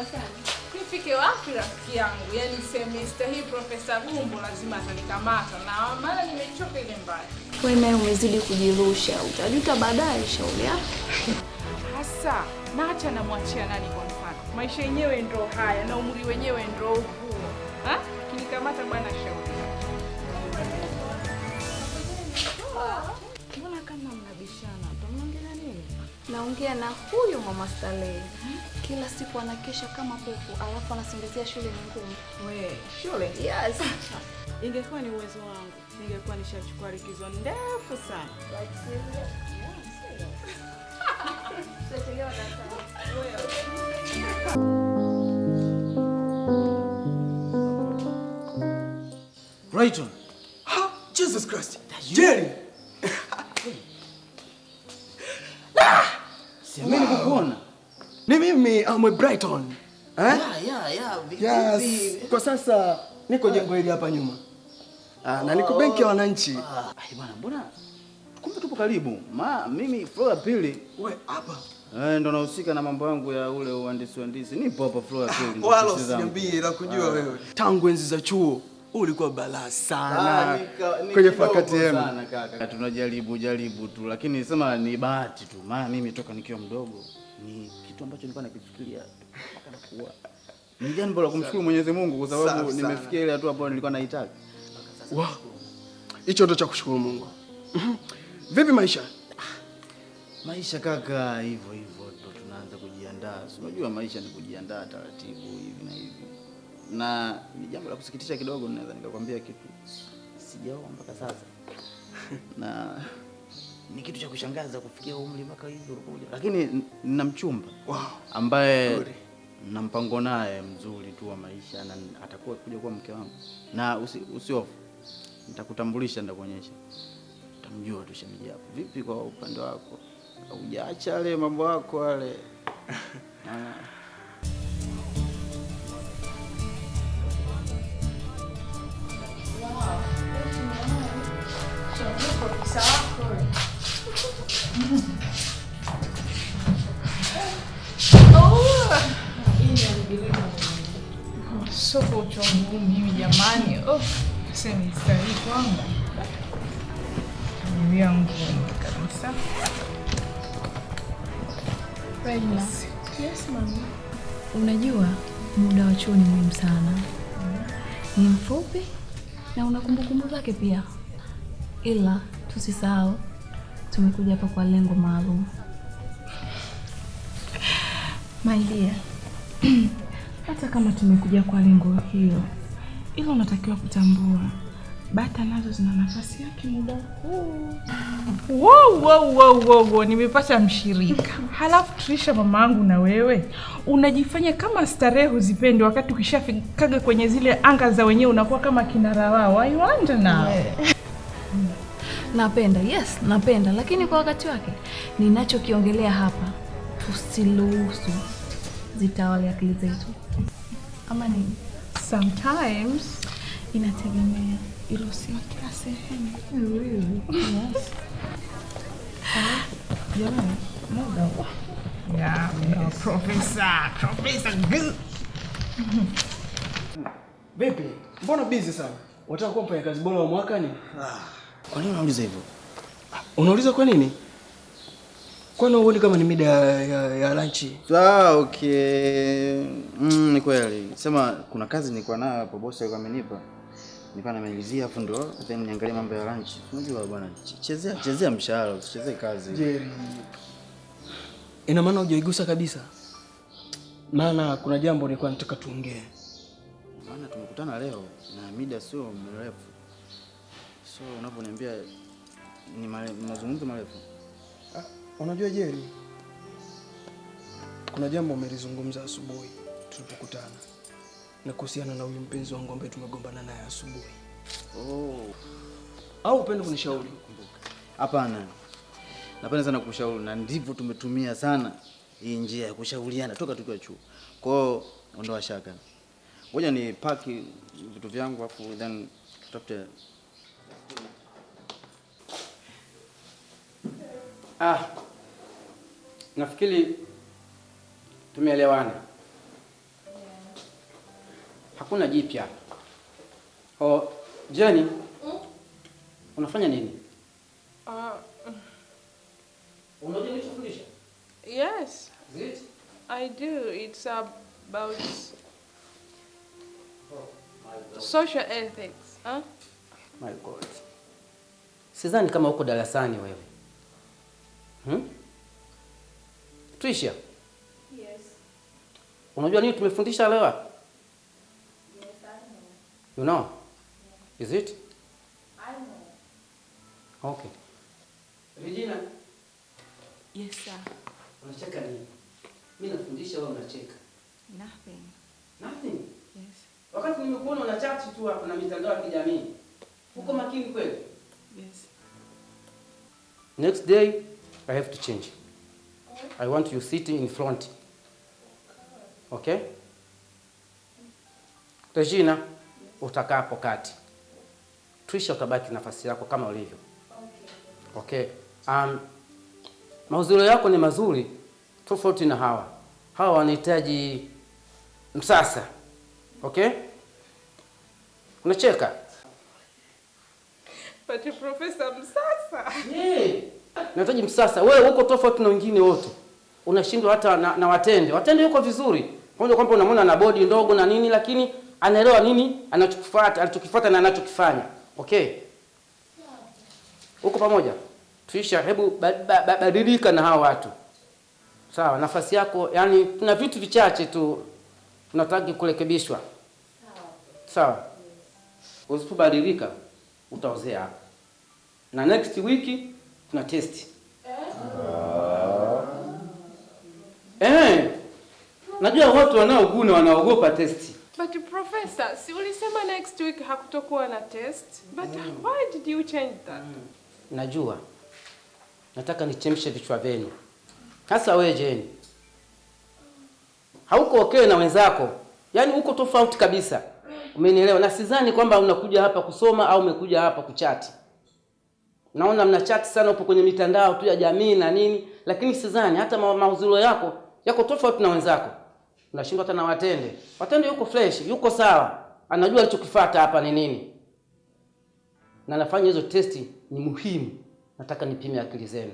Darasani. Nifike wapi rafiki yangu? Yaani semester hii Profesa Gumbo lazima atanikamata na maana nimechoka ile mbaya. Wewe naye umezidi kujirusha, utajuta baadaye, shauri yako. Hasa naacha namwachia nani kwa mfano? Maisha yenyewe ndo haya na umri wenyewe ndo huu. Ha? Kinikamata bwana, shauri yako. Mbona kama mnabishana hapa? Mnaongelea nini? Naongea na huyo mama Starehe. Kila siku anakesha kama kuku, alafu anasingizia shule ni ngumu. We, shule? Yes. Ingekuwa ni uwezo wangu, ningekuwa nishachukua likizo ndefu sana. Brighton. Ha! Jesus Christ. Jerry. Siamini kukuona. Ni mimi Amwe Brighton. Eh? Yeah. Yes. Kwa sasa niko jengo hili hapa nyuma. Ah, na niko benki ya wananchi. Ai bwana, mbona kumbe tupo karibu. Ma mimi floor ya pili. We hapa. Ndo nahusika na mambo yangu ya ule uhandisi. Nipo hapa floor ya pili. Wala usiniambie la kujua wewe. Tangu enzi za chuo ulikuwa balaa sana kwenye fakati yenu. Sana kaka. Tunajaribu jaribu tu, lakini sema ni bahati tu. Maana mimi toka nikiwa mdogo ni kitu ambacho nilikuwa nakifikiria mpaka nakuwa. Ni jambo la kumshukuru Mwenyezi Mungu kwa sababu nimefikia ile hatua ambayo nilikuwa naitaka. Wow. Hicho ndo cha kushukuru Mungu. Vipi maisha? Maisha kaka, hivyo hivyo ndo tunaanza kujiandaa. Si unajua maisha ni kujiandaa taratibu hivi na hivi. Na ni jambo la kusikitisha kidogo, naweza nikakwambia kitu. Sijaoa mpaka sasa. Na ni kitu cha kushangaza kufikia umri mpaka hivi ulikuja. Lakini nina mchumba. Wow. Ambaye na mpango naye mzuri tu wa maisha na atakuwa kuja kuwa mke wangu. Na usihofu. Nitakutambulisha, nitakuonyesha. Utamjua tu shemeji yako. Vipi kwa upande wako? Hujaacha yale mambo yako yale? Soko uchungu mimi jamani. Oh, semester hii kwangu. Ni ngumu kabisa. Yes, mami. Unajua muda wa chuo ni muhimu sana. Ni mfupi na una kumbukumbu zake pia. Ila tusisahau tumekuja hapa kwa lengo maalum. My dear, hata kama tumekuja kwa lengo hilo, ila unatakiwa kutambua bata nazo zina nafasi yake muda huu. Wow, nimepata mshirika. Halafu Trisha mamangu na wewe unajifanya kama starehe huzipendi, wakati ukishafikaga kwenye zile anga za wenyewe unakuwa kama kinara wao. I wonder now. Napenda, yes, napenda, lakini kwa wakati wake. Ninachokiongelea hapa, tusiruhusu zitawale akili zetu. Ama nini? Sometimes inategemea. Ilo sio kila sehemu. Really? Yes. Jamani, muda. Yeah, no, Professor good. Vipi? Mbona busy sana? Unataka kuwa mfanyakazi bora wa mwaka ni? Kwa nini unauliza hivyo? Unauliza kwa nini? Kwani huoni kama ni mida ya lunch? Ah, okay. Ni kweli. Sema kuna kazi nilikuwa nayo hapo, bosi alikuwa amenipa. Nilikuwa namalizia afu ndo then niangalie mambo ya lunch. Unajua bwana, chezea mshahara, usichezee kazi. Jerry. Ina maana hujaigusa kabisa? Maana kuna jambo nilikuwa nataka tuongee. Maana tumekutana leo na mida sio mrefu. So unaponiambia ni mazungumzo marefu. Unajua Jerry, kuna jambo umelizungumza asubuhi tulipokutana. Na kuhusiana na huyu mpenzi wangu ambaye tumegombana naye asubuhi. Oh. Au upende kunishauri? Hapana. Napenda sana kushauri na ndivyo tumetumia sana hii njia ya kushauriana toka tukiwa chuo. Kwa hiyo ondoa shaka. Ngoja ni paki vitu vyangu afu then tutafute. Nafikiri tumeelewana. Hakuna jipya. Oh, Jenny. Unafanya nini? Unajua nilichofundisha? Yes. Is it? I do. It's about social ethics. Huh? My God. Sidhani kama uko darasani wewe. Trisha? Yes. Unajua nini tumefundisha leo? Yes, I know. You know? Yeah. Is it? I know. Okay. Regina? Yes, sir. Unacheka nini? Mimi nafundisha wewe unacheka. Nothing. Nothing? Yes. Wakati nimekuona una chat tu hapo na mitandao ya kijamii. Uko makini kweli? Yes. Next day I have to change. I want you sitting in front. Okay? Regina, utakaa hapo kati. Trisha utabaki nafasi yako kama ulivyo. Okay. Mahudhurio yako ni mazuri tofauti na hawa. Hawa wanahitaji msasa. Okay? Unacheka? But Professor, msasa. Yeah. Nahitaji msasa. Wewe uko tofauti na wengine wote. Unashindwa hata na Watende. Watende yuko vizuri. Pamoja kwamba unamwona na body ndogo na nini, lakini anaelewa nini anachokifuata, alichokifuata na anachokifanya. Okay? Uko pamoja? Trisha, hebu badilika na hawa watu. Sawa, nafasi yako, yani tuna vitu vichache tu tunataka kurekebishwa. Sawa. Usipobadilika utaozea hapa. Na next week tuna test. Najua watu wanaoguna wanaogopa test. But Professor, si ulisema next week hakutokuwa na test? But why did you change that? Najua. Nataka nichemshe vichwa vyenu. Hasa wewe Jane. Hauko okay na wenzako. Yaani uko tofauti kabisa. Umenielewa? Na sidhani kwamba unakuja hapa kusoma au umekuja hapa kuchati. Naona mna chat sana upo kwenye mitandao tu ya jamii na nini, lakini sidhani hata mahudhurio yako yako tofauti na wenzako. Unashindwa hata na Watende. Watende yuko fresh, yuko sawa. Anajua alichokifuata hapa ni nini. Na nafanya hizo testi ni muhimu. Nataka nipime akili zenu.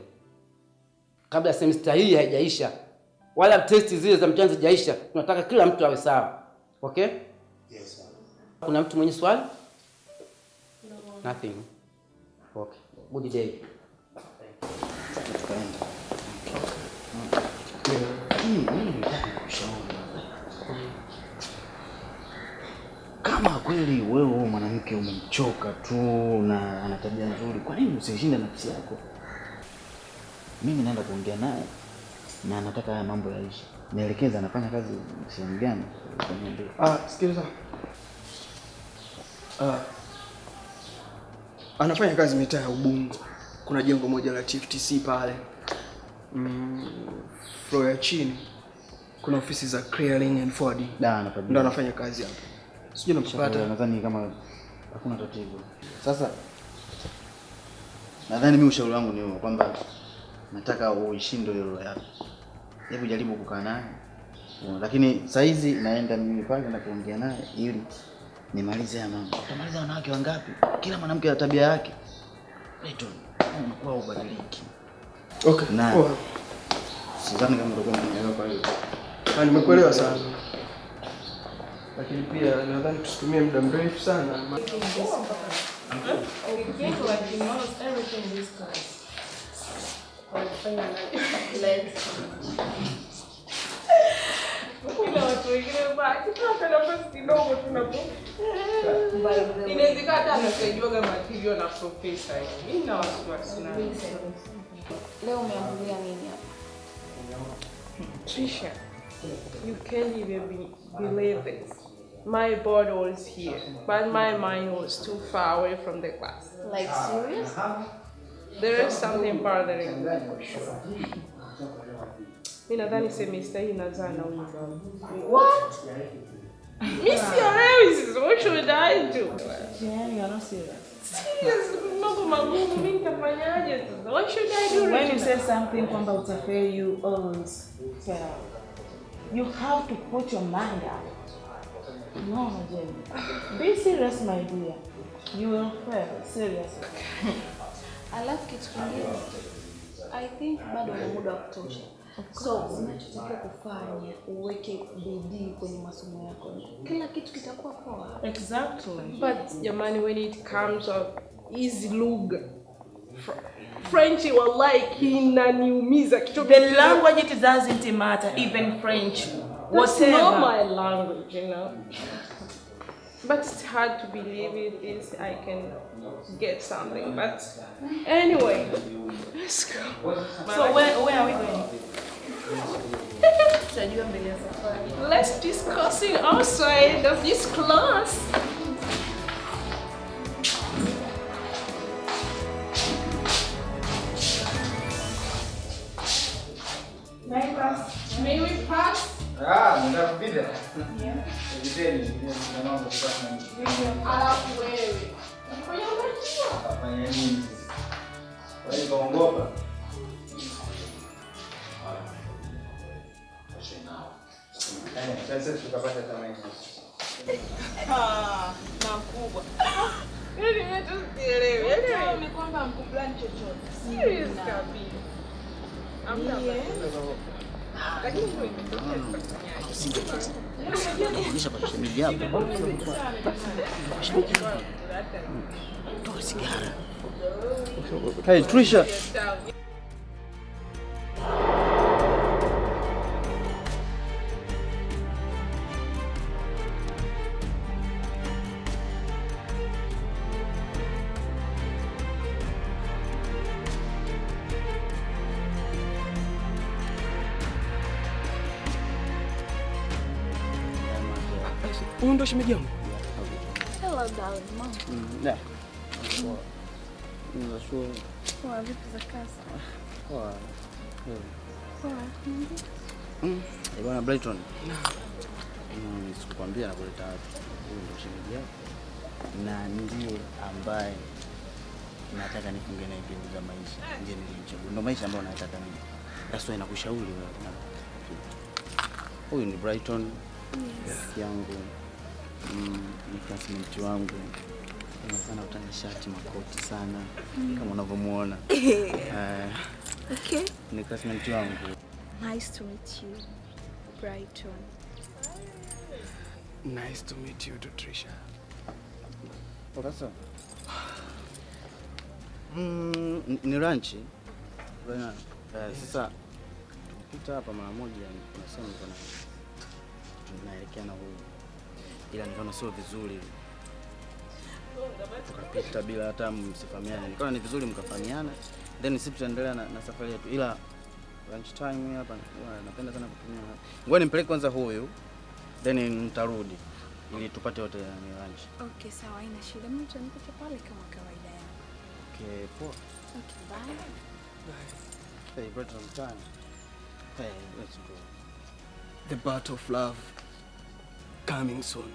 Kabla semester hii haijaisha, wala testi zile za mtihani hazijaisha, tunataka kila mtu awe sawa. Okay? Yes sir. Kuna mtu mwenye swali? No. Nothing. Okay. Good day. Tukaenda. Mimi nitaka kukushauri. Kama kweli wewe huyo mwanamke umemchoka tu na ana tabia nzuri, kwa nini usishinde nafsi yako? Mimi naenda kuongea naye na nataka haya mambo yaishe. Nielekeze anafanya kazi sehemu gani? Utaniambia. Sikiliza. Anafanya kazi mitaa ya Ubungo. Kuna jengo moja la TFTC pale. Floor ya chini. Kuna ofisi za clearing and forwarding. Ndio anafanya kazi hapo. Sijui nampata. Nadhani kama hakuna tatizo. Sasa nadhani mimi ushauri wangu ni huo kwamba nataka uishinde hiyo roho yako. Hebu jaribu kukaa naye. Lakini saa hizi naenda mimi pale na kuongea naye ili nimalize haya mambo. Utamaliza wanawake wangapi? Kila mwanamke ana tabia yake. Clayton, unakuwa ubadiliki. Okay. Na sidhani kama utakuwa unanielewa kwa hiyo. Nimekuelewa sana. Lakini pia nadhani tusitumie muda mrefu sana. Kuna watu wengine basi tunapenda nafasi kidogo tunapo. Inawezekana hata anasaidiwaga material na professor. Mimi na wasiwasi naye. Leo umeambulia nini hapa? Trisha, you can't even believe this. My body was here, but my mind was too far away from the class. Like serious? There is something bothering me for sure. Mimi nadhani semester hii nazaa na huyu baba. What? Mimi sielewi, what should I do? Jen, you're not serious. Serious, mambo magumu, mimi nitafanyaje sasa? What should I do? When you say something kwamba utafail, you always fail. You have to put your mind out. No, Jenny. Be serious, my dear. You will fail, seriously. Alafu kitu kingine, I think bado una muda wa kutosha. So unachotakiwa kufanya, uweke bidii kwenye masomo yako. Kila kitu kitakuwa poa. Exactly. But jamani, when it comes of easy lugha, French wallahi kinaniumiza kichwa. The language, it doesn't matter, even French. That's Whatever. not my language, you know. But it's hard to believe it is I can get something. But anyway, let's go. So where are we going? Tutajua mbele ya safari. Let's discuss it outside of this class. May we pass? Ah, nataka kupita. Piteni, kuna mambo kufanya. Alafu wewe. Unafanya unajua. Fanya nini? Kwa hiyo kaongopa. Sasa tukapata tamani. Ah, na mkubwa. Yaani mimi tu sielewi. Yaani ni kwamba mkublan chochote. Serious kabisa. Hamna. Lakini Onyesha kwa shemeji yako. Toa sigara. Hey, Trisha. Huyu ndo shemeji yangu. Hello darling, mom. Yeah. Nashukuru. Poa, vipi za kazi? Poa. Poa. Bwana Brighton. Sikukwambia nakuleta wapi. Huyu ndo shemeji yako. Na ndiye ambaye nataka nifunge naye pingu za maisha. Ndiye nilimchagua. Ndo maisha ambayo nataka mimi. That's why nakushauri wewe. Huyu ni Brighton. Yes. Yangu. Ni classmate wangu. Sana utanashati makoti sana kama unavyomuona. Okay. Ni classmate wangu. Nice to meet you, Brighton. Nice to meet you too, Trisha. Sasa. Ni ranchi. Sasa tukipita hapa mara moja nasema kuna tunaelekea na huyu. Ila nikaona sio vizuri. Tukapita bila hata msifahamiane. Nikaona ni vizuri mkafahamiana. Then sisi tutaendelea na safari yetu. Ila lunch time hapa napenda sana kutumia. Ngoja nimpeleke kwanza huyu. Then nitarudi ili tupate wote ni lunch. Okay, sawa, haina shida. Mimi nitakuta pale kama kawaida yangu. Okay, poa. Okay, bye. Bye. Hey, Brighton, time. Hey, let's go. The battle of love coming soon.